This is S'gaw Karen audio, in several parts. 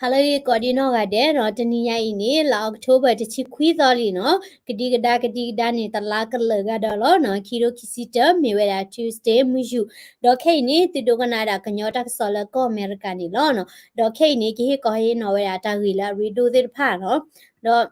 ဟါလၢအဂ့ၤကိးဒံနီၢ်ဂၤဒဲးနီၤ, တနံၤညါအံၤန့ၣ် လါအီးကထိဘၢၣ်တဆံခွံသီလံနီၤ, ကဒံကဒါကဒံကဒါန့ၣ် တလါကလၢာ်ဂၤဒီးလီၤနီၤ, ခံထိခံဆံတၢ မ့ၢ်ဝဲဒၣ် Tuesday မုၢ်ယူာ်, ဒီးခဲအံၤန့ၣ် သုဒိကနၣ်ဝဲဒၣ်ကညီတၢ်ကစီၣ်လၢကီၢ်အမဲရကၤန့ၣ်လီၤနီၤ, ဒီးခဲအံၤန့ၣ် ကဟ့ၣ်ကီးဟ့ၣ်နီၤဝဲဒၣ်တၢ်ဂ့ၢ်လၢအရ့ဒိၣ်သ့ၣ်တဖၣ်နီၤ, ဒီး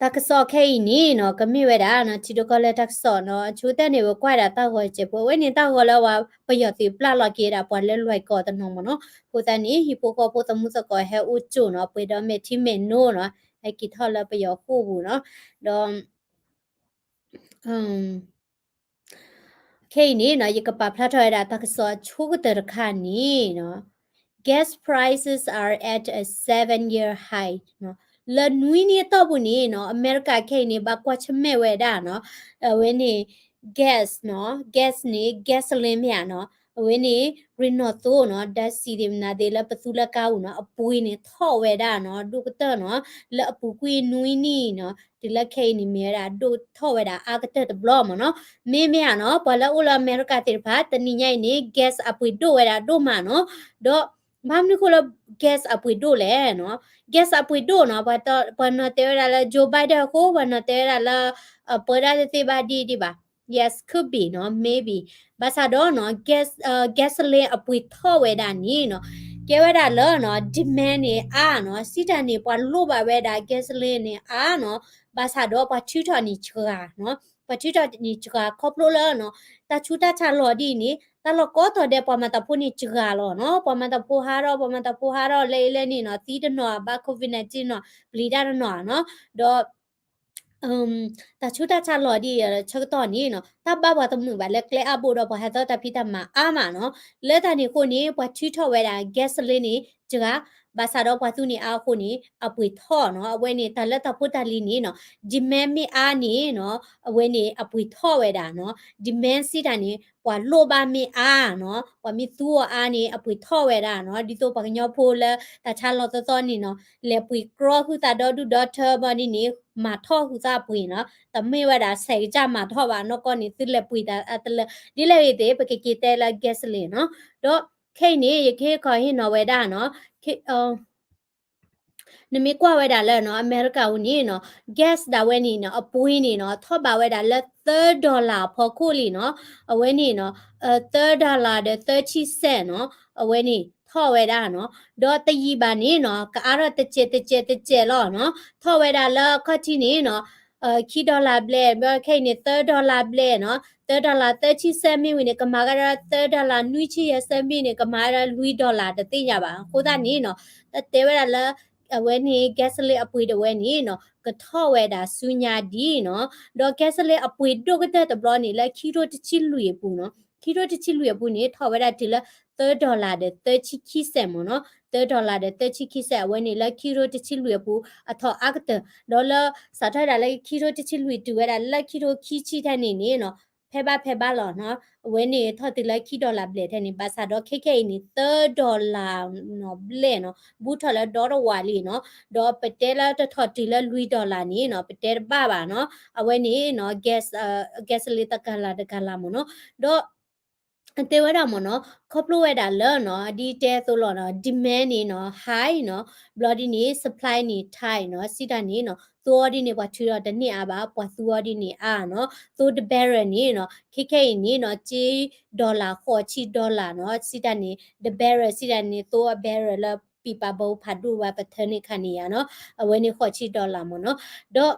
တၢ်ကစီၣ်ခဲအံၤန့ၣ်နီၤ ကမ့ၢ်ဝဲဒၣ်နီၤ ထံဒိၣ်ကီၢ်လဲၢ်တၢ်ကစီၣ်နီၤ, အဆိကတၢၢ်န့ၣ် ပကွၢ်ဒၣ်တၢ်ဂီၤစဲးဖိ အဝဲန့ၣ်တၢ်ဂီၤလၢပယီၤသုးပျၢ်လီၤက့ၤဒၣ်ပှၤလၢလွဲၢ်ကီၢ်တနီၤမ့ၢ်နီၤ, အဃိသတးန့ၣ် ဟံၣ်ဖိဃီဖိသမူသကိးဟဲအိၣ်ကၠိၣ်နီၤ, ပှဲၤဒီးမဲာ်ထံမဲာ်နိနီၤ, ဟဲက့ၤထီၣ်လၢပယီၤဃိာ်ပူၤနီၤ, ဒီး ခဲအံၤန့ၣ်နီၤ ယကပာ်ဖျါထီၣ်ဝဲဒၣ်တၢ်ကစီၣ်အဆိကတၢၢ်တခါန့ၣ်နီၤ, gas prices are at a seven-year high နီၤ, လၢနွံနံၣ်အတီၢ်ပူၤန့ၣ်နီၤ အမဲရကၤခဲအံၤန့ၣ် ဘၣ်ကွၢ်ဆၢၣ်မဲာ်ဝဲဒၣ်နီၤ, အဝဲန့ၣ် gas နီၤ, gas န့ၣ် gasoline မ့ၢ်ဧါနီၤ, အဝဲန့ၣ် ရ့ၣ်နီၣ်သိနီၤ, ဓာတ်ဆီသ့ၣ်မနုၤသ့ၣ်လၢပသူလၢကါပူၤနီၤ အပှ့ၤန့ၣ်ထီၣ်ဝဲဒၣ်နီၤ ဒိၣ်ကတၢၢ်နီၤ, လၢအပူၤကွံာ်နွံနံၣ်နီၤ တုၤလၢခဲအံၤန့ၣ် မ့ၢ်ဝဲဒၣ်ဒိၣ်ထီၣ်ဝဲဒၣ်အါကတၢၢ်တဘျီမ့ၢ်နီၤ, မ့မ့ၢ်ဧါနီၤ ပှၤလၢအိၣ်လၢအမဲရကၤသ့ၣ်တဖၣ် တနံၤညါအံၤန့ၣ် gas အပှ့ၤဒိၣ်ဝဲဒၣ်ဒိၣ်မးနီၤ, ဒီး ဘၣ်မနုၤအဃိလၢ gas အပှ့ၤဒိၣ်လဲၣ်နီၤ, gas အပှ့ၤဒိၣ်နီၤ ပှၤနီၤတဲဝဲဒၣ်လၢ Joe Biden အဃိ ပှၤနီၤတဲဝဲဒၣ်လၢ ပၢဒၣ်တသ့ဘၣ်ဒ်ဒံးဘၣ်, yes could be နီၤ maybe, ဘၣ်ဆၣ်ဒီးနီၤ gas, gasoline အပှ့ၤထီၣ်ဝဲဒၣ်န့ၣ်နီၤ, ကဲဝဲဒၣ်လၢနီၤ demand န့ၣ်အါနီၤ, စံးတၢ်န့ၣ် ပှၤလိၣ်ဘၣ်ဝဲဒၣ် gasoline န့ၣ်အါနီၤ, ဘၣ်ဆၣ်ဒီးပှၤထုးထီၣ်န့ၣ်စှၤနီၤ, ပှၤထုးထီၣ်န့ၣ်စှၤခီဖျိလၢနီၤ တၢ်ဆူးတၢ်ဆါလီၤဒ်အံၤန့ၣ် တၢ်လီၢ်ကိးတီၤဒဲး ပှၤမၤတၢ်ဖိန့ၣ်စှၤလီၤနီၤ, ပှၤမၤတၢ်ဖိဟးထီၣ် ပှၤမၤတၢ်ဖိဟးထီၣ် လၢအံၤလၢန့ၣ်နီၤ သံတနီၤဘၣ် COVID nineteen နီၤ ပျံၤတၢ်တနီၤနီၤ, ဒီး တၢ်ဆူးတၢ်ဆါလီၤဒ်အံၤဆၢကတီၢ်န့ၣ်နီၤ တၢ်ဘၣ်ပှၤတမုာ်ဘၣ်လၢကျဲအါဘိဒီး ပှၤဟဲသီတၢ်ဖံးတၢ်မၤအါမးနီၤ, လၢတၢ်န့ၣ်အဃိန့ၣ် ပှၤထုးထီၣ်ဝဲဒၣ် gasoline န့ၣ်စှၤ, ဘၣ်ဆၣ်ဒီးပှၤသူန့ၣ်အါအဃိန့ၣ် အပှ့ၤထီၣ်နီၤ, အဝဲန့ၣ်တၢ်လၢတၢ်ဖိတၢ်လံၤန့ၣ်နီၤ demand မ့ၢ်အါန့ၣ်နီၤ အဝဲန့ၣ်အပှ့ၤထီၣ်ဝဲဒၣ်နီၤ, demand စံးတၢ်န့ၣ် ပှၤလိၣ်ဘၣ်မ့ၢ်အါနီၤ ပှၤမ့ၢ်သူအီၤအါန့ၣ် အပှ့ၤထီၣ်ဝဲဒၣ်နီၤ, ဒ်သိးပှၤကညီဖိလၢတၢ်ဆါလီၤသီသီန့ၣ်နီၤ လဲၤပှ့ၤကြီဃုာ်သးဒီဒူၣ်ဒီထၢဘၣ်ဒ်န့ၣ် မၤထီၣ်ဃုာ်သးပှ့ၤနီၤ, တမ့ၢ်ဝဲဒၣ်ဆဲးကစၢ်မၤထီၣ်ဘၣ်နီၢ်ကီၢ်န့ၣ် သုလဲၤပှ့ၤတၢ်အတလၢ ဒ်လဲၣ်ဂ့ၤသ့ၣ် ပကက့ၤတဲလၢ gasoline နီၤ, ဒီးခဲအံၤန့ၣ် ယကဟ့ၣ်ခီဟ့ၣ်နီၤဝဲဒၣ်နီၤ နမ့ၢ်ကွၢ်ဝဲဒၣ်လၢနီၤ အမဲရကၤပူၤန့ၣ်နီၤ gas ဒၣ်ဝဲန့ၣ်နီၤ အပှ့ၤန့ၣ်နီၤ ထီၣ်ဘးဝဲဒၣ်လၢ သၢ dollar အဖီခိၣ်လံနီၤ, အဝဲန့ၣ်နီၤ သၢ dollar ဒီး သၢဆံစဲးနီၤ အဝဲန့ၣ်ထီၣ်ဝဲဒၣ်နီၤ, ဒီးတယံာ်ဘၣ်န့ၣ်နီၤ ကအါထီၣ်တစဲးတစဲးတစဲးလီၤနီၤ, ထီၣ်ဝဲဒၣ်လၢအခီၣ်ထံးန့ၣ်နီၤ ခံ dollar ဘျဲၣ် ဘျီခဲအံၤန့ၣ် သၢ dollar ဘျဲၣ်နီၤ, သၢ dollar သၢဆံစဲးမ့ၢ်ဝံၤန့ၣ် ကမၤကဒီး သၢ dollar နွံဆံယဲၢ်စဲးမ့ၢ်န့ၣ် ကမၤကဒီး လွံၢ် dollar တသ့ၣ်ညါဘၣ်. အဃိသတးန့ၣ်နီၤ တၢ်တဲဝဲဒၣ်လၢ အဝဲန့ၣ် gasoline အပှ့ၤဒၣ်ဝဲန့ၣ်နီၤ ကထီၣ်ဝဲဒၣ်ဆူညါဒ်နီၤ, ဒီး gasoline အပှ့ၤဒိၣ်ကတၢၢ်တဘျီန့ၣ် လၢခံထိတဆံလွံၢ်အပူၤနီၤ, ခံထိတဆံလွံၢ်အပူၤန့ၣ် ထီၣ်ဝဲဒၣ်တုၤလၢ သၢ dollar ဒီးသၢဆံခံစဲးမ့ၢ်နီၤ, သၢ dollar ဒီးသၢဆံခံစဲး အဝဲန့ၣ်လၢခံထိတဆံလွံၢ်အပူၤ အထီၣ်အါကတၢၢ်, ဒီးလၢစးထီၣ်ဒၣ်လၢခံထိတဆံလွံၢ်တုၤဝဲဒၣ်လၢခံထိခံဆံထဲန့ၣ်န့ၣ်နီၤ ဖဲဘၣ်ဖဲဘၣ်လီၤနီၤ, အဝဲန့ၣ်ထီၣ်တုၤလၢခံ dollar ဘျဲၣ်ထဲန့ၣ် ဘၣ်ဆၣ်ဒီးခဲခဲအံၤန့ၣ် သၢ dollar နီၤဘျဲၣ်နီၤ ဘူးထီၣ်လၢဒီတဝာ်လံနီၤ, ဒီးပတဲလၢတထီၣ်တုၤလၢလွံၢ် dollar န့ၣ်နီၤ ပတဲတဘၣ်ဘၣ်နီၤ, အဝဲန့ၣ်နီၤ gas, gasoline တဂၤလၢ်တဂၤလၢ်မ့ၢ်နီၤ, ဒီး တဲဝဲဒၣ်မ့ၢ်နီၤ ခီဖျိဝဲဒၣ်လၢနီၤ ဒ်တဲအသိးလီၤနီၤ demand န့ၣ်နီၤ high နီၤ, ဘျီဒ်န့ၣ် supply န့ၣ် tight နီၤ, စံးတၢ်န့ၣ်နီၤ သိအီၤဒ်န့ၣ်ပှၤထုးထီၣ်တန့ၢ်အါဘၣ် ပှၤသူအီၤဒ်န့ၣ်အါနီၤ, သိတ barrel န့ၣ်နီၤ ခဲခဲအံၤန့ၣ်နီၤ ကၠ့ dollar ဃိးဆံ dollar နီၤ, စံးတၢ်န့ၣ် တ barrel စံးတၢ်န့ၣ် သိအ barrel လၢပံာ်ပာ်ဘၢဖးဒိၣ်ဝဲပထၢန့ၢ်ခါန့ၣ်ယါနီၤ, အဝဲန့ၣ်ဃိးဆံ dollar မ့ၢ်နီၤ, ဒီး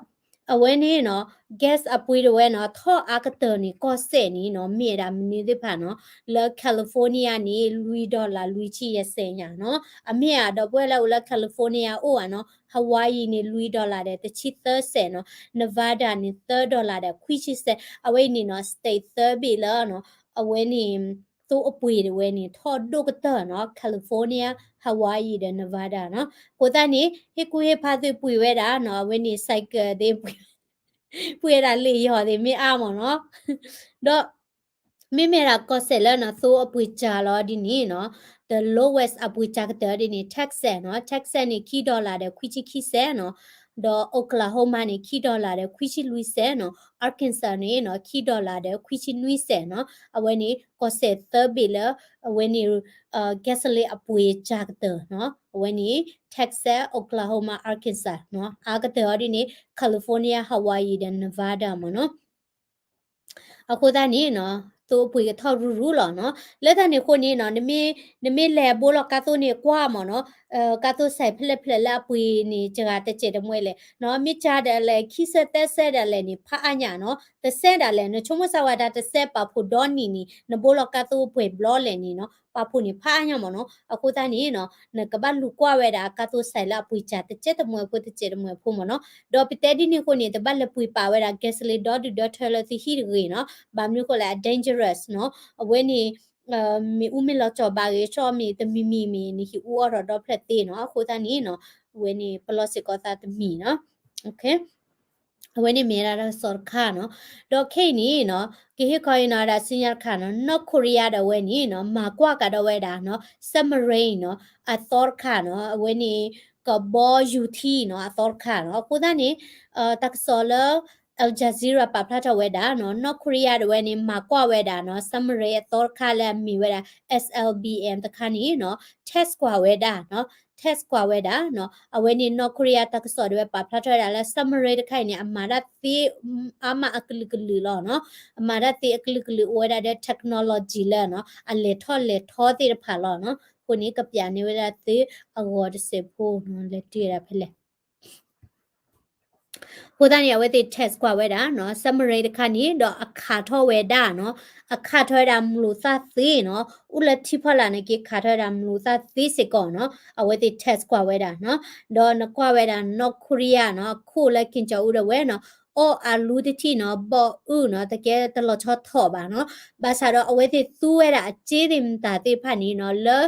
အဝဲန့ၣ်နီၤ gas အပှ့ၤဒၣ်ဝဲနီၤ ထီၣ်အါကတၢၢ်န့ၣ် ကီၢ်စဲၣ်န့ၣ်နီၤ မ့ၢ်ဝဲဒၣ်မနုၤသ့ၣ်တဖၣ်နီၤ, လၢ California န့ၣ် လွံၢ် dollar လွံၢ်ဆံယဲၢ်စဲးညါနီၤ, အမ့ၢ်ဧါ ဒီပုၢ်ဝဲၢ်လၢအိၣ်လၢ California အိၣ်ဧါနီၤ, Hawaii န့ၣ် လွံၢ် dollar ဒီးတဆံသၢစဲးနီၤ, Nevada န့ၣ် သၢ dollar ဒီးခွံဆံစဲး, အဝဲအံၤန့ၣ်နီၤ state သၢဘ့ၣ်လၢနီၤ အဝဲန့ၣ် သိအပှ့ၤဒၣ်ဝဲန့ၣ် ထီၣ်ဒိၣ်ကတၢၢ်နီၤ, California, Hawaii ဒီး Nevada နီၤ, အဃိသတးန့ၣ် ဟ့ၣ်ကူၣ်ဟ့ၣ်ဖးသုပှ့ၤဝဲဒၣ်နီၤ, အဝဲန့ၣ် cycle သ့ၣ် ပှ့ၤဝဲဒၣ်လ့ၣ်ယီၤသ့ၣ်မ့ၢ်အါမ့ၢ်နီၤ, ဒီး မ့မ့ၢ်ဒၣ်ကီၢ်စဲၣ်လၢနီၤ သိအပှ့ၤစှၤလီၤဒ်န့ၣ်နီၤ, the lowest အပှ့ၤစှၤကတၢၢ်ဒ်န့ၣ် Texas နီၤ, Texas န့ၣ် ခံ dollar ဒီးခွံဆံခံစဲးနီၤ, ဒီး Oklahoma န့ၣ် ခံ dollar ဒီး ခွံဆံလွံၢ်စဲးနီၤ, Arkansas န့ၣ်နီၤ ခံ dollar ဒီး ခွံဆံနွံစဲးနီၤ, အဝဲန့ၣ် ကီၢ်စဲၣ်သၢဘ့ၣ်လၢ အဝဲန့ၣ် gasoline အပှ့ၤစှၤကတၢၢ်နီၤ, အဝဲန့ၣ် Texas, Oklahoma, Arkansas နီၤ, အါကတၢၢ်အီၤဒ်န့ၣ် California, Hawaii ဒီး Nevada မ့ၢ်နီၤ. အဃိသတးန့ၣ်နီၤ သိအပှ့ၤကထီၣ်ရူၤရူၤလီၤနီၤ. လၢတၢ်န့ၣ်အဃိန့ၣ်နီၤ နမ့ၢ်လဲၤဘိလီၤကါသိန့ၣ်ကွၢ်မ့ၢ်နီၤ, ကါသိစဲးဖဲလဲၣ်ဖဲလဲၣ်လၢအပှ့ၤန့ၣ် စှၤတစဲးတမှဲလဲၣ်နီၤ, မ့ၢ်စှၤဒၣ်လဲာ် ခံစဲးသၢစဲးဒၣ်လဲာ်န့ၣ် ဖးအါညါနီၤ, တစဲးဒၣ်လဲာ် နဆိကမိၣ်စၢ်ဝဲဒၣ်တစဲးပာ်ဖှိၣ်ဒီနံၣ်န့ၣ် နဘိလီၤကါသိပှဲၤဘျီလဲၣ်န့ၣ်နီၤ ပာ်ဖှိၣ်န့ၣ်ဖးအါညါမ့ၢ်နီၤ. အဃိသတးန့ၣ်နီၤ နကဘၣ်လူၤကွၢ်ဝဲဒၣ်ကါသိစဲးလၢအပှ့ၤစှၤတစဲးတမှဲဖိတစဲးတမှဲဖိမ့ၢ်နီၤ. ဒီးပတဲဒ်န့ၣ်အဃိန့ၣ် တဘၣ်လဲၤပှ့ၤပာ်ဝဲဒၣ် gasoline ဒီဒုၣ်ဒီထၢလၢသုဟံၣ်တဂ့ၤနီၤ, ဘၣ်မနုၤဃိလဲၣ် အ dangerous နီၤ, အဝဲန့ၣ် မ့ၢ်အူမ့ၢ်လီၤကၠီၤဘၣ်ဂ့ၤ ဆီမ့ၢ်တမံၤမံၤမ့ၢ် နဟံၣ်အူအီၣ်ထီၣ်ဒီဖျၢၣ်သ့နီၤ. အဃိသတးန့ၣ်နီၤ အဝဲန့ၣ် ပလီၢ်စ့ၢ်ကီးသးတမံၤနီၤ. အဝဲန့ၣ်မ့ၢ်ဝဲဒၣ်တၢ်ကစီၣ်တခါနီၤ. ဒီးခဲအံၤန့ၣ်နီၤ ကဟ့ၣ်ခီအံၤနီၤ ဝဲဒၣ်ဆူညါတခါနီၤ နီၢ်ခိရံယါဒီးအဝဲန့ၣ်နီၤ မၤကွၢ်ကဒီးဝဲဒၣ်နီၤ submarine နီၤ အသီတခါနီၤ, အဝဲန့ၣ် ကဘီယူၤထံနီၤ အသီတခါနီၤ. အဃိသတးန့ၣ် တၢ်ကစီၣ်လၢ Al Jazeera ပာ်ဖျါထီၣ်ဝဲဒၣ်နီၤ နီၢ်ခိရံယါဒီးအဝဲန့ၣ် မၤကွၢ်ဝဲဒၣ်နီၤ submarine အသီတခါလၢအမ့ၢ်ဝဲဒၣ် S L B M တခါန့ၣ်နီၤ test ကွၢ်ဝဲဒၣ်နီၤ test ကွၢ်ဝဲဒၣ်နီၤ. အဝဲန့ၣ်နီၢ်ခိရံယါတၢ်ကစီၣ်ဒီးဝဲပာ်ဖျါထီၣ်ဝဲဒၣ်လၢ submarine တခါအံၤန့ၣ် အမၤတၢ်သ့ အါမးအကလုာ်ကလုာ်လီၤနီၤ. အမၤတၢ်သ့အကလုာ်ကလုာ်အိၣ်ဝဲဒၣ်ဒီး technology လၢနီၤ အလဲၤထီၣ်လဲၤထီသ့ၣ်တဖၣ်လီၤနီၤ. အဃိန့ၣ် ကပျးန့ၢ်ဝဲဒၣ်သုအဂီၤတစဲးဖိနီၤ လဲၤတုၤဝဲဒၣ်ဖဲလဲၣ် အဃိသတးန့ၣ် အဝဲသ့ၣ် test ကွၢ်ဝဲဒၣ်နီၤ submarine တခါန့ၣ် ဒီးအခးထီၣ်ဝဲဒၣ်နီၤ အခးထီၣ်ဝဲဒၣ်မျိာ်သၣ်သ့နီၤ အိၣ်လၢထံဖီလာ်န့ၣ်က့ ခးထီၣ်ဝဲဒၣ်မျိာ်သၣ်သ့စ့ၢ်ကီးနီၤ. အဝဲသ့ၣ် test ကွၢ်ဝဲဒၣ်နီၤ ဒီးနကွၢ်ဝဲဒၣ်နီၢ်ခိရံယါနီၤ အခိၣ်လၢ Kim Jong Un ဒီးဝဲနီၤ အီၣ်အလူတထံၣ်နီၤ ဘီၣ်အုၣ်နီၤ တကဲတလီၤဆီထီၣ်ဘၣ်နီၤ. ဘၣ်ဆၣ်ဒီးအဝဲသ့ၣ်သူဝဲဒၣ်အစ့သ့ၣ်မတၤသ့ၣ်တဖၣ်န့ၣ်နီၤ လၢ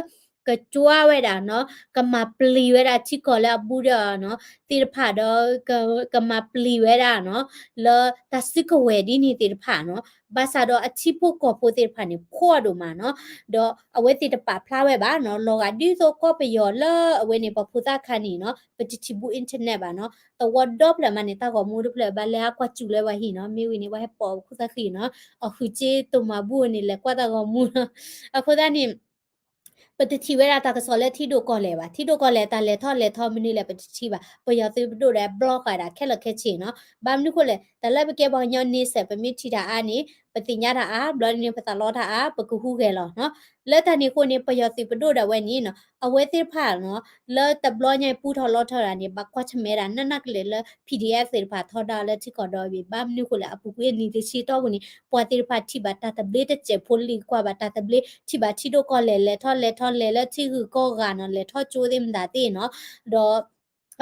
ကကွၢ်ဝဲဒၣ်နီၤ ကမၤပျံၤဝဲဒၣ်ထံကီၢ်လၢအဘူးဒီးနီၤ သ့ၣ်တဖၣ်ဒီး ကမၤပျံၤဝဲဒၣ်နီၤ လၢတၢ်စုကဝဲၤဒ်န့ၣ်သ့ၣ်တဖၣ်နီၤ. ဘၣ်ဆၣ်ဒီးအထံဖိကီၢ်ဖိသ့ၣ်တဖၣ်န့ၣ် ဖှီၣ်ဒိၣ်မးနီၤ. ဒီးအဝဲသ့ၣ်တပာ်ဖျါဝဲဘၣ်နီၤ လီၤဂာ်ဒ်သိးကီၢ်ပယီၤလၢအဝဲန့ၣ် ပှၤဖိသၣ်ခါန့ၣ်နီၤ ပတထံၣ်ဘူး internet ဘၣ်နီၤ. သဝီဒီဖျၢၣ်မးန့ၣ် တၢ်ဂီၤမူတဖျၢၣ် ဘၣ်လဲၤဟးကွၢ်စူၣ်လၢပှၤဟံၣ်နီၤ မ့ၢ်ဝံၤန့ၣ် ပှၤဟဲပိာ်ပခိၣ်သၣ်ဃံနီၤ အဃုစ့တိၢ်မၤဘူၣ်န့ၣ် လဲၤကွၢ်တၢ်ဂီၤမူနီၤ. အဃိသတးန့ၣ် ပတထံၣ်ဝဲဒၣ်တၢ်ကစီၣ်လၢထံဒိၣ်ကီၢ်လဲၢ်ဘၣ်. ထံဒိၣ်ကီၢ်လဲၢ်တၢ်လဲၤထီၣ်လဲၤထီမနုၤလဲၣ် ပတထံၣ်ဘၣ်. ပယီၤသုးပဒိၣ်ဒီး block ဃာ်ဒၣ်ခဲလၢာ်ခဲဆ့နီၤ. ဘၣ်မနုၤဃိလဲၣ် တၢ်လၢပကဲပှၤကညီန့ဆၢၣ် ပမ့ၢ်ထံၣ်တၢ်အါန့ၣ် ပသ့ၣ်ညါတၢ်အါ ဘျီဒ်န့ၣ် ပသးလီတၢ်အါ ပကဟူးဂဲၤလီၤနီၤ. လၢတၢ်န့ၣ်အဃိန့ၣ် ပယီၤသုးပဒိၣ်ဒီးဝဲန့ၣ်နီၤ အဝဲသ့ၣ်တဖၣ်နီၤ လၢတဘျီညါအံၤပူထီၣ်လီထီၣ်ဒၣ်န့ၣ် ဘၣ်ကွၢ်ဆၢၣ်မဲာ်ဒၣ်နးနးကလဲာ်လၢ PDF သ့ၣ်တဖၣ်ထီဒါလၢထံကီၢ်ဒီဘ့ၣ် ဘၣ်မနုၤဃိလဲၣ် အပူၤကွံာ်အနံၣ်တဆံတီၢ်ပူၤန့ၣ် ပှၤသ့ၣ်တဖၣ်ထံၣ်ဘၣ်တၢ်သဘျ့တစဲးဖိလံ ကွၢ်ဘၣ်တၢ်သဘျ့ ထံၣ်ဘၣ်ထံဒိၣ်ကီၢ်လဲၢ်လဲၤထီၣ်လဲၤထီလဲၤလၢထံဂုၤကီၢ်ဂၤနီၤ လဲၤထီၣ်ကၠိသ့ၣ်မတၤသ့ၣ်နီၤ ဒီး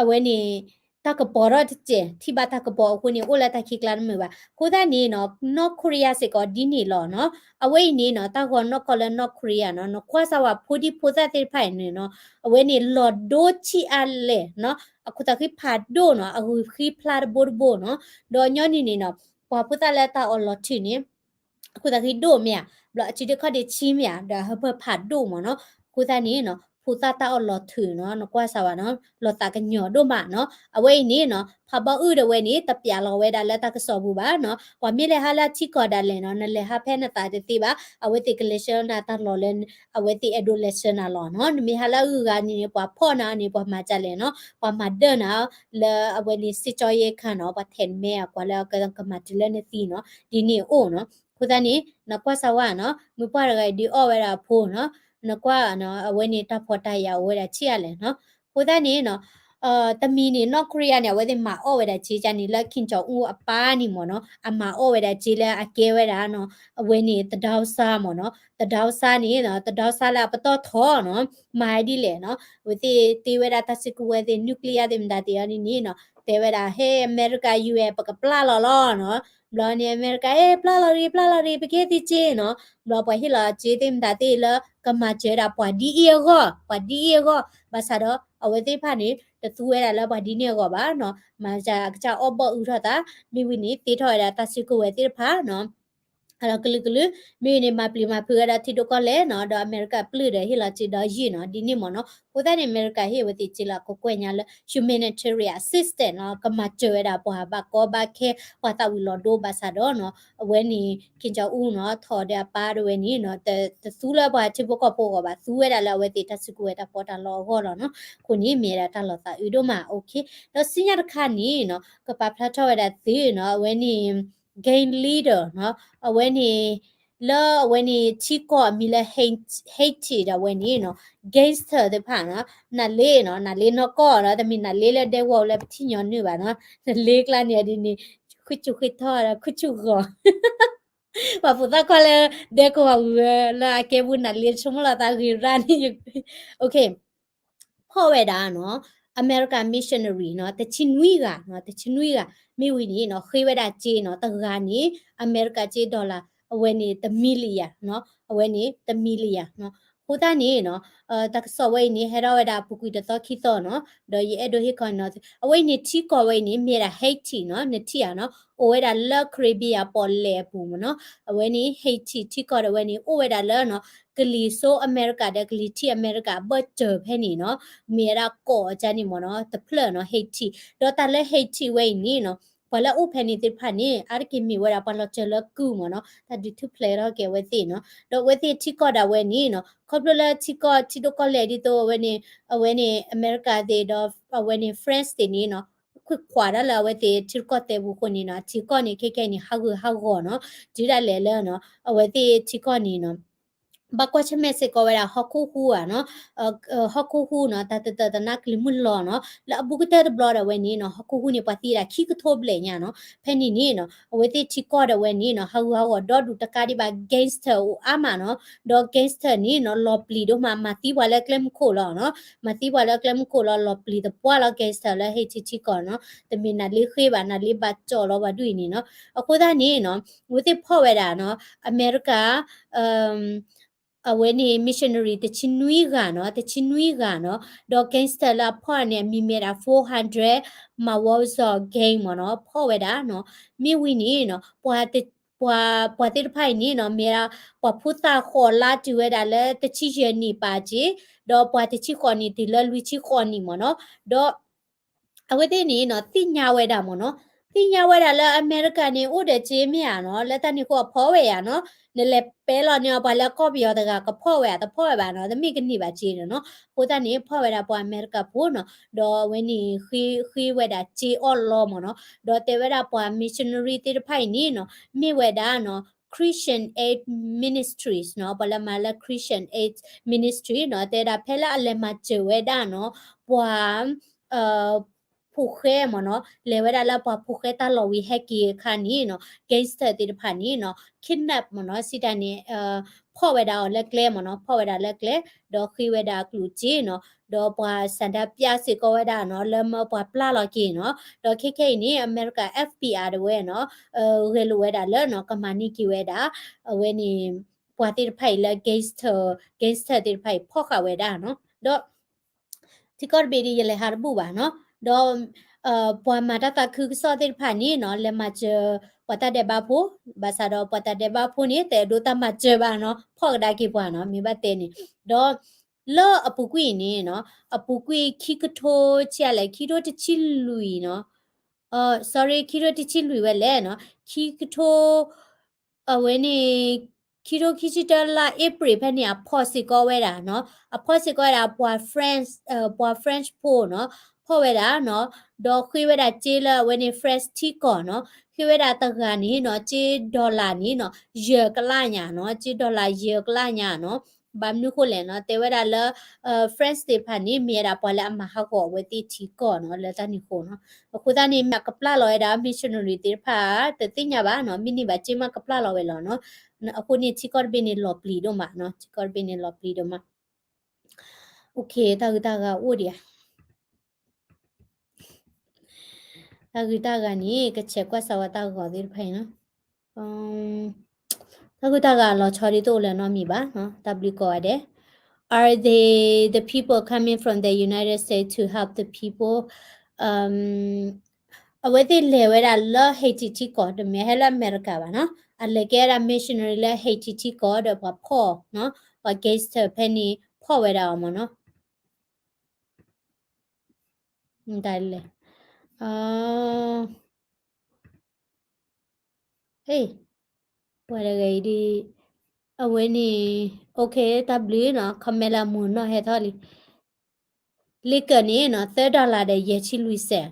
အဝဲန့ၣ် တၢ်ကပီၤထီၣ်တစဲး ထံၣ်ဘၣ်တၢ်ကပီၤအဃိန့ၣ် အိၣ်လၢတၢ်ခံးကျါတမုာ်ဘၣ်. အဃိသတးန့ၣ်နီၤ နီၢ်ခိရံယါစ့ၢ်ကီးဒ်န့ၣ်လီၤနီၤ. အဝဲအံၤန့ၣ်နီၤ တၢ်ဂီၤနီၢ်ကီၢ်လၢနီၢ်ခိရံယါနီၤ နကွၢ်စၢ်ဝဲဖိဒံဖိသၣ်သ့ၣ်တဖၣ်အံၤန့ၣ်နီၤ အဝဲန့ၣ်လီၤဒိဆံးအါလဲၣ်နီၤ အခိၣ်သးဃံဖးဒိၣ်နီၤ အဂုာ်ဃံဖျါတဘိတဘိနီၤ. ဒီးညီနုၢ်န့ၣ်နီၤ ပှၤဖိသၣ်လၢတၢ်အီၣ်လီၤထုးန့ၣ် အခိၣ်သးဃံဒိၣ်မ့ၢ်ဧါ ဘျီအစုဒ့ခီၣ်ဒ့ဆံးမ့ၢ်ဧါ ဒီးဟၢဖၢဖးဒိၣ်မ့ၢ်နီၤ. အဃိသတးန့ၣ်နီၤ ဖိသၣ်တၢ်အီၣ်လီၤထုးနီၤ နကွၢ်စၢ်ဝဲနီၤ လီၤသးကညီၤဒိၣ်မးနီၤ. အဝဲအံၤန့ၣ်နီၤ ဖးဘီအုၣ်ဒီးဝဲန့ၣ် တပျးလီၤဝဲဒၣ်လၢတၢ်ကစီၣ်ပူၤဘၣ်နီၤ. ပှၤမ့ၢ်လဲၤဟးလၢအထံကီၢ်ဒၣ်လဲာ်နီၤ နလဲၤဟးဖဲနသးတသ့ဘၣ် အဝဲသ့ၣ်ကလဲၤဆှၢနၤတၢ်လီၢ်လၢ အဝဲသ့ၣ်အဲၣ်ဒိးလဲၤဆှၢနၤလီၤနီၤ. နမ့ၢ်ဟးလၢအဂုၤအဂၤန့ၣ်န့ၣ် ပှၤဖီၣ်နၤန့ၣ် ပှၤမၤဒ်လဲၣ်နီၤ ပှၤမၤဒၢနၤ လၢအဝဲန့ၣ် စစ်ကြောရေးခန်း နီၤ ပှၤထဲးမဲအကွၢ်လၢကမၤတုၤလၢနသံနီၤ ဒ်န့ၣ်အိၣ်နီၤ. အဃိသတးန့ၣ် နကွၢ်စၢ်ဝဲနီၤ မုၢ်ပှၢ်တဂၤအံၤဒုးအီၣ်ဝဲဒၣ်အဖိနီၤ နကွၢ်နီၤ အဝဲန့ၣ်တၢ်ဖှီၣ်တၢ်ယာ်အိၣ်ဝဲဒၣ်ဆံးအါလဲၣ်နီၤ. အဃိသတးန့ၣ်နီၤ တမံၤန့ၣ် နီၢ်ခိရံယါန့ၣ် အဝဲသ့ၣ်မၤအီၣ်ဝဲဒၣ်စ့ကါန့ၣ် လၢ Kim Jong Un အပၢ်န့ၣ်မ့ၢ်နီၤ အမၤအီၣ်ဝဲဒၣ်စ့လၢအကဲဝဲဒၣ်နီၤ အဝဲန့ၣ် သဒၢစါ မ့ၢ်နီၤ သဒၢစါန့ၣ် သဒၢစါလၢအပတီၢ်ထီနီၤ မၤဒ်လဲၣ်နီၤ အဝဲသ့ၣ်တ့ဝဲဒၣ်တၢ်စုကဝဲၤသ့ၣ် nuclear သ့ၣ်မတၤသ့ၣ်အီၤဒ်န့ၣ်နီၤ တဲဝဲဒၣ် ဟဲ အမဲရကၤ UN ပကပျၢ်လီၤလီၤနီၤ ဘျီန့ၣ် အမဲရကၤ ဟဲ ပျၢ်လီၤရံ ပျၢ်လီၤရံ ပကဲသံစ့နီၤ ဘျီပှၤဟ့ၣ်လီၤစ့သ့ၣ်မတၤသ့ၣ်လၢ ကမၤစၢၤဒၣ်ပှၤဒ်အံၤအဂီၢ် ပှၤဒ်အံၤအဂီၢ် ဘၣ်ဆၣ်ဒီး အဝဲသ့ၣ်တဖၣ်န့ၣ် တသူဝဲဒၣ်လၢပှၤဒ်န့ၣ်အဂီၢ်ဘၣ်နီၤ မၤစၢၤအကစၢ်အီၣ်ဘီၣ်အုးထီၣ်သး မ့ၢ်ဝံၤန့ၣ် သ့ထီၣ်ဝဲဒၣ်တၢ်စုကဝဲၤသ့ၣ်တဖၣ်နီၤ ကလုာ်ကလုာ် မ့ၢ်န့ၣ် မၤပျံၤမၤဖုးဝဲဒၣ်ထံဒိၣ်ကီၢ်လဲၢ်နီၤ, ဒီးအမဲရကၤပျုၢ်ဒီးဟ့ၣ်လီၤစ့ဒီးယံာ်နီၤ, ဒ်န့ၣ်မ့ၢ်နီၤ. အဃိသတးန့ၣ် အမဲရကၤဟ့ၣ်အဝဲသ့ၣ်စ့လၢအကကွဲၢ်ညါလၢ humanitarian assistance နီၤ, ကမၤစၢၤဝဲဒၣ်ပှၤဘၣ်ကီဘၣ်ခဲ ပှၤသးဝံၤလီၤဒိဘၣ်ဆၣ်ဒီးနီၤ, အဝဲန့ၣ် Kim Jong Un နီၤ ထီၣ်ဒီးအပၢ်ဒီးဝဲန့ၣ်နီၤ, တသူလၢပှၤထံဖိကီၢ်ဖိအဂီၢ်ဘၣ်, သူဝဲဒၣ်လၢအဝဲသ့ၣ်တၢ်စုကဝဲၤတၢ်ပီးတၢ်လီအဂီၢ်လီၤနီၤ. အဃိန့ၣ် မ့ၢ်ဝဲဒၣ်တၢ်လီၤသးအုးဒိၣ်မး, okay. ဒီးဆူညါတခါန့ၣ်နီၤ ကပာ်ဖျါထီၣ်ဝဲဒၣ်သုနီၤ, အဝဲန့ၣ် gang leader နီၤ, အဝဲန့ၣ် လၢအဝဲန့ၣ်ထံကီၢ်အမံၤလၢ Haiti ဒီးအဝဲန့ၣ်နီၤ, gangster သ့ၣ်တဖၣ်နီၤ, နၤလ့နီၤ, နၤလ့နီၢ်ကီၢ်ဒီး တမ့ၢ်နၤလ့လၢဒဲကဝီၤလၢပထံၣ်ညီနုၢ်ဘၣ်နီၤ, နၤလ့ကျါန့ၣ်ဒ်န့ၣ် ဃုဆူၣ်ဃုထီၣ်ဒီး ခုဆူၣ်ဂီၤ ပှၤဖိသၣ်ခွါလၢ ဒဲကဝီၤဝံၤဝဲလၢအကဲပူၤ နၤလ့ဆိကမိၣ်လီၤသးဂ့ၤရၣ်န့ၣ်, okay. ဖီၣ်ဝဲဒၣ်နီၤ, အမဲရကၤ missionary နီၤ, တဆံနွံဂၤနီၤ, တဆံနွံဂၤ, မ့ၢ်ဝံၤန့ၣ်နီၤ ဃ့ဝဲဒၣ်စ့နီၤ, တဂၤန့ၣ် အမဲရကၤစ့ dollar အဝဲန့ၣ် တ million နီၤ, အဝဲန့ၣ် တ million နီၤ. အဃိသတးန့ၣ်နီၤ တၢ်ကစီၣ်ဝဲအံၤန့ၣ် ဟဲထီၣ်ဝဲဒၣ်အပူၤကွံာ်တသီခံသီနီၤ, ဒီးယအဲၣ်ဒိးဟ့ၣ်ခီနီၤ, အဝဲအံၤန့ၣ် ထံကီၢ်ဝဲအံၤန့ၣ် မ့ၢ်ဒၣ် Haiti နီၤ, နထံၣ်ဧါနီၤ, အိၣ်ဝဲဒၣ်လၢ Caribbean ပီၣ်လဲၣ်အပူၤမ့ၢ်နီၤ, အဝဲန့ၣ် Haiti ထံကီၢ်ဒီးအဝဲန့ၣ် အိၣ်ဝဲဒၣ်လၢနီၤ ကလံၤစိးအမဲရကၤဒီး ကလံၤထံးအမဲရကၤအဘၢၣ်စၢၤဖဲန့ၣ်နီၤ, မ့ၢ်ဝဲဒၣ်ကီၢ်အကါန့ၣ်မ့ၢ်နီၤ, တဖျၢၣ်နီၤ Haiti. ဒီးတၢ်လၢ Haiti ဝဲအံၤန့ၣ်နီၤ, ပှၤလၢအအိၣ်ဖဲန့ၣ်သ့ၣ်တဖၣ်န့ၣ် အါတက့ၢ်မ့ၢ်ဝဲဒၣ်ပှၤလီၤစၢၤလၢကုၢ်မ့ၢ်နီၤ, တၢ်ဒုးထူၣ်ဖျဲးထီၣ်က့ၤအဝဲသ့ၣ်နီၤ. ဒီးအဝဲသ့ၣ်ထံကီၢ်ဒၣ်ဝဲန့ၣ်နီၤ, ခီဖျိလၢထံကီၢ်ထံဒိၣ်ကီၢ်လဲၢ်ဒ်သိးအဝဲန့ၣ်, အဝဲန့ၣ် အမဲရကၤသ့ၣ်ဒီး အဝဲန့ၣ် France သ့ၣ်န့ၣ်နီၤ, ခွံၣ်ခွးတၢ်လၢအဝဲသ့ၣ်ထံကီၢ်သဲပူၤအဃိန့ၣ်နီၤ, ထံကီၢ်န့ၣ်ခဲခဲအံၤန့ၣ် ဟးဂူာ်ဟးဂီၤနီၤ, တုၤဒၣ်လဲာ်လၢနီၤ, အဝဲသ့ၣ်ထံကီၢ်န့ၣ်နီၤ ဘၣ်ကွၢ်ဆၢၣ်မဲာ်စ့ၢ်ကီးဝဲဒၣ်ဟီၣ်ခိၣ်ဟူးဧါနီၤ, ဟီၣ်ခိၣ်ဟူးနီၤ, တၢ်တတၢာ်တနါကလံၤမုၢ်လီၤနီၤ, လၢအဘူးကတၢၢ်တဘျီဒီးဝဲန့ၣ်နီၤ, ဟီၣ်ခိၣ်ဟူးန့ၣ် ပှၤသံဝဲဒၣ်ခံကထိဘျဲၣ်ညါနီၤ, ဖဲန့ၣ်န့ၣ်နီၤ, အဝဲသ့ၣ်ထံကီၢ်ဒီးဝဲန့ၣ်နီၤ, ဟးဂူာ်ဟးဂီၤဒီဒူၣ်တကးဒံးဘၣ် gangster အိၣ်အါမးနီၤ, ဒီး gangster န့ၣ်နီၤ, လီၤပျံၤဒိၣ်မး မၤသံပှၤလၢကျဲမုၢ်ခိၣ်လီၤနီၤ, မၤသံပှၤလၢကျဲမုၢ်ခိၣ်လီၤ, လီၤပျံၤသပှၢ်လီၤ gangster လၢ Haiti ထံကီၢ်နီၤ, တမ့ၢ်နၤလ့ဃ့ဘၣ်, နၤလ့ဘၣ်ကၠီၣ်လီၤပှၤဒူၣ်အံၤန့ၣ်နီၤ, အဃိသတးန့ၣ်နီၤ, အဝဲသ့ၣ်ဖီၣ်ဝဲဒၣ်နီၤ, အမဲရကၤ အဝဲန့ၣ် missionary တဆံနွံဂၤနီၤ, တဆံနွံဂၤနီၤ, ဒီး gangster လၢအဖီၣ်န့ၣ် အမံၤမ့ၢ်ဒၣ် four hundred Mawozo gang မ့ၢ်နီၤ, ဖီၣ်ဝဲဒၣ်နီၤ, မ့ၢ်ဝံၤန့ၣ်နီၤ, ပှၤ ပှၤ ပှၤသ့ၣ်တဖၣ်အံၤန့ၣ်နီၤ, မ့ၢ်ဒၣ် ပှၤဖိသၣ်ဃိးလါတုၤဝဲဒၣ်လၢတဆံယဲၢ်နံၣ်ပာ်စ့, ဒီးပှၤတဆံဃိးနံၣ်တုၤလၢလွံၢ်ဆံဃိးနံၣ်မ့ၢ်နီၤ, ဒီး အဝဲသ့ၣ်န့ၣ်နီၤ, သ့ၣ်ညါဝဲဒၣ်မ့ၢ်နီၤ, သ့ၣ်ညါဝဲဒၣ်လၢအမဲရကၤန့ၣ် အိၣ်ဒီးစ့မ့ၢ်ဧါနီၤ, လၢတၢ်န့ၣ်အဃိအဖီၣ်ဝဲဧါနီၤ, နလဲၤပဲလီၤန့ၢ်အီၤ ပှၤလၢကီၢ်ပယီၤတဂၤကဖီၣ်ဝဲဧါ, တဖီၣ်ဝဲဘၣ်နီၤ, တမ့ၢ်ကန့ၢ်ဘၣ်စ့န့ၣ်နီၤ, အဃိသတးန့ၣ် ဖီၣ်ဝဲဒၣ်ပှၤအမဲရကၤဖိနီၤ, ဒီးအဝဲန့ၣ် ဃ့ ဃ့ဝဲဒၣ်စ့အီၣ်လီမ့ၢ်နီၤ, ဒီးတဲဝဲဒၣ်ပှၤ missionary သ့ၣ်တဖၣ်အံၤန့ၣ်နီၤ, မ့ၢ်ဝဲဒၣ်နီၤ Christian Aid Ministries နီၤ, ပှၤလၢမၤလၢ Christian Aid Ministry နီၤ, တဲဒၣ်ဖဲလၢအလဲၤမၤစၢၤဝဲဒၣ်နီၤ, ပှၤ ဖိဃဲမ့ၢ်နီၤ, လဲၤဝဲဒၣ်လၢပှၤဖိဃဲတၢ်လီၤဝံၤဟဲက့ၤအခါန့ၣ်နီၤ, gangster သ့ၣ်တဖၣ်န့ၣ်နီၤ, kidnap မ့ၢ်နီၤ, စံးတၢ်န့ၣ် ဖီၣ်ဝဲဒၣ်အီၤလၢကျဲမ့ၢ်နီၤ, ဖီၣ်ဝဲဒၣ်လၢကျဲ, ဒီးဃ့ဝဲဒၣ်အကျိၣ်စ့နီၤ, ဒီးပှၤဆန္ဒပြစ့ၢ်ကီးဝဲဒၣ်နီၤ, လၢမၢပှၤပျၢ်လီၤက့ၤနီၤ, ဒီးခဲခဲအံၤန့ၣ် အမဲရကၤ FBI ဒၣ်ဝဲနီၤ, ဂဲၤလိာ်ဝဲဒၣ်လၢနီၤ, ကမၤန့ၢ်က့ၤဝဲဒၣ် အဝဲန့ၣ် ပှၤသ့ၣ်တဖၣ်အံၤလၢ gangster, gangster သ့ၣ်တဖၣ်အံၤဖီၣ်ဃာ်ဝဲဒၣ်နီၤ, ဒီး ထံကီၢ်တဘ့ၣ်ဒ်ယလဲၤဟးတဘူၣ်ဘၣ်နီၤ, ဒီး ပှၤမၤတၢ်သးခုကစီၣ်သ့ၣ်တဖၣ်န့ၣ်နီၤ, လဲၤမၤစၢၤပှၤတၢ်ဒဲးဘးဖိ, ဘၣ်ဆၣ်ဒီးပှၤတၢ်ဒဲးဘးဖိန့ၣ် တအဲၣ်ဒိးတၢ်မၤစၢၤဘၣ်နီၤ, ဖီၣ်ကဒါက့ၤပှၤနီၤ, မ့ၢ်ဘၣ်တဲန့ၣ်, ဒီး လၢအပူၤကွံာ်အံၤန့ၣ်နီၤ, အပူၤကွံာ်ခံကထိဆံးလဲၣ်, ခံကထိတဆံလွံၢ်နီၤ, sorry, ခံကထိတဆံလွံၢ်ဝဲလဲၣ်နီၤ, ခံကထိ အဝဲန့ၣ် ခံကထိခံဆံတၢလါအ့ဖြ့ၣ်ဖဲန့ၣ် အဖီၣ်စ့ၢ်ကီးဝဲဒၣ်နီၤ, အဖီၣ်စ့ၢ်ကီးဝဲဒၣ်ပှၤ French, ပှၤ French ဖိနီၤ, ဖီၣ်ဝဲဒၣ်နီၤ, ဒီးဃ့ဝဲဒၣ်စ့လၢအဝဲန့ၣ် French ထံကီၢ်နီၤ, ဃ့ဝဲဒၣ်တဂၤန့ၣ်နီၤ, စ့ dollar န့ၣ်နီၤ, ယဲၢ်ကလးညါနီၤ, စ့ dollar ယဲၢ်ကလးညါနီၤ, ဘၣ်မနုၤဃိလဲၣ်နီၤ, တဲဝဲဒၣ်လၢ French သ့ၣ်တဖၣ်န့ၣ် မ့ၢ်ဝဲဒၣ်ပှၤလၢအမၤဟးဂီၤအဝဲသ့ၣ်ထံကီၢ်နီၤ, လၢတၢ်န့ၣ်အဃိနီၤ, အဃိသတးန့ၣ် မ့ၢ်ကပျၢ်လီၤဝဲဒၣ် missionary သ့ၣ်တဖၣ် တသ့ၣ်ညါဘၣ်နီၤ, မ့ၢ်န့ၢ်ဘၣ်စ့မ့ၢ်ကပျၢ်လီၤဝဲလီၤနီၤ, အဃိန့ၣ် ထံကီၢ်တဘ့ၣ်န့ၣ်လီၤပျံၤဒိၣ်မးနီၤ, ထံကီၢ်တဘ့ၣ်န့ၣ်လီၤပျံၤဒိၣ်မး, okay, တၢ်ဂုၤတၢ်ဂၤအိၣ်ဒံးဧါ တၢ်ဂုၤတၢ်ဂၤန့ၣ် ကဆဲးကွၢ်စးဝဲတၢ်ဂီၤသ့ၣ်တဖၣ်အံၤနီၤ, တၢ်ဂုၤတၢ်ဂၤလီၤဆီဒ်သိးအိၣ်လၢၤနီတမံၤဘၣ်, တၢ်ဘျုးကိးဂၤဒဲး, Are they the people coming from the United States to help the people? အဝဲသ့ၣ်လဲၤဝဲဒၣ်လၢ Haiti ထံကီၢ် တမ့ၢ်ဟဲလၢအမဲရကၤဘၣ်နီၤ အလဲၤကဲဒၣ် missionary လၢ Haiti ထံကီၢ်ဒီးပှၤဖီၣ်နီၤ, ပှၤ gangster ဖဲန့ၣ်ဖီၣ်ဝဲဒၣ်အီၤမ့ၢ်နီၤ. တၢ်လဲၣ်, ပှၤတဂၤအံၤဒ် အဝဲန့ၣ် OK တၢ်ဘျုးနီၤ, comment လၢအမုာ်နီၢ်ဟဲထီၣ်လံ. လ့ကၢးန့ၣ်နီၤ သၢ dollar ဒီးယဲၢ်ဆံလွံၢ်စဲး.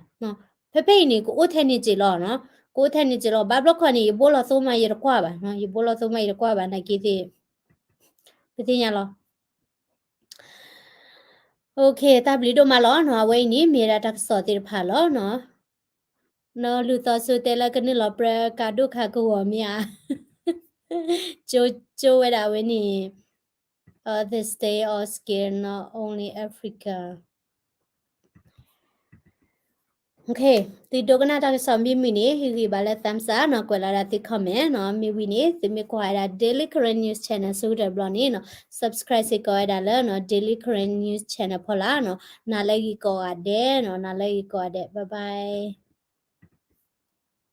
ဖဲဖဲအံၤန့ၣ် ကအိၣ်ထဲန့ၣ်စ့ၢ်လီၤနီၤ, ကအိၣ်ထဲန့ၣ်စ့ၢ်လီၤ. ဘၣ်ဘျီခီန့ၣ် ယဘိလီၤသိမးယတကွၢ်ဘၣ်, ယဘိလီၤသိမးယတကွၢ်ဘၣ် နာ်က့သ့ၣ် ပသ့ၣ်ညါလီၤ. OK တၢ်ဘျုးဒိၣ်မးလီၤနီၤ, အဝဲအံၤန့ၣ်မ့ၢ်ဒၣ်တၢ်ကစီၣ်သ့ၣ်တဖၣ်လီၤနီၤ. နီၢ်လူၤသီဆိတဲလၢကနုာ်လီၤပြၢကးဒိၣ်ခါကဂီၤမ့ၢ်ဧါ. ကၠိဝဲဒၣ်အဝဲန့ၣ် this day all skin not only Africa. သုဒိကနၣ်တၢ်ကစီၣ်မ့ၢ်မုာ်န့ၣ် ဟ့ၣ်ဂံၢ်ဘါလၢ thumbs up နီၤ, ကွဲးလီၤဒၣ်သု comment နီၤ. မ့ၢ်ဝံၤန့ၣ် သုမ့ၢ်ကွၢ်ဝဲဒၣ် Daily Karen News Channel ဆိကတၢၢ်တဘျီန့ၣ်နီၤ subscribe စ့ၢ်ကီးဝဲဒၣ်လၢ Daily Karen News Channel ဖီလာ်နီၤ. နၤလၢဂ့ၤကိးဂၤဒဲးနီၤ, နၤလၢဂ့ၤကိးဂၤဒဲး, bye bye.